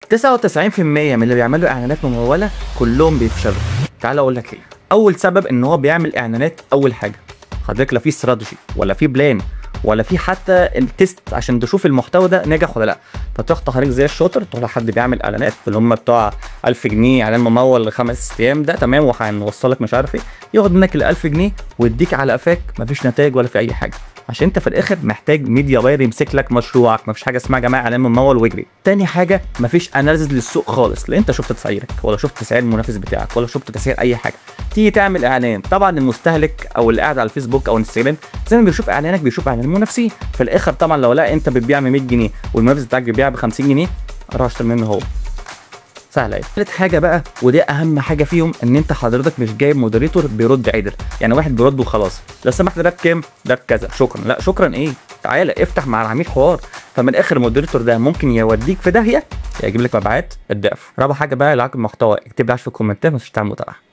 99% من اللي بيعملوا اعلانات مموله كلهم بيفشلوا. تعال اقول لك ليه. اول سبب ان هو بيعمل اعلانات، اول حاجة حضرتك لا في استراتيجي ولا في plan ولا في حتى ال test عشان تشوف المحتوى ده نجح ولا لا. فتروح حضرتك زي الشاطر تروح لحد بيعمل اعلانات اللي هم بتوع 1000 جنيه اعلان ممول ل5 ايام ده، تمام، وهنوصلك مش عارف ايه، ياخد منك ال 1000 جنيه ويديك على قفاك، مفيش نتائج ولا في اي حاجه. عشان انت في الاخر محتاج media buyer يمسك لك مشروعك، مفيش حاجة اسمها جماعة اعلان ممول واجري. تاني حاجة، مفيش analysis للسوق خالص، لا انت شفت تسعيرك ولا شفت تسعير المنافس بتاعك ولا شفت تسعير اي حاجه. تيجي تعمل اعلان، طبعا المستهلك او اللي قاعد على الفيسبوك او انستجرام زي ما بيشوف اعلانك بيشوف اعلان المنافسين. في الاخر طبعا لو لا انت بتبيع ب 100 جنيه والمنافس بتاعك بيبيع ب 50 جنيه، اروح اشتري منه هو، سهلة اهي. تالت حاجة بقى، ودي اهم حاجة فيهم، ان انت حضرتك مش جايب moderator بيرد عدل، يعني واحد بيرد وخلاص. لو سمحت ده بكام؟ ده بكذا، شكرا. لا شكرا ايه؟ تعالى افتح مع العميل حوار. فمن الاخر ال moderator ده ممكن يوديك في داهية يا يجيب لك مبيعات الضعف. رابع حاجة بقى، العلاقة بالمحتوى. اكتب لي في الكومنتات، ما تنساش تعمل متابعه.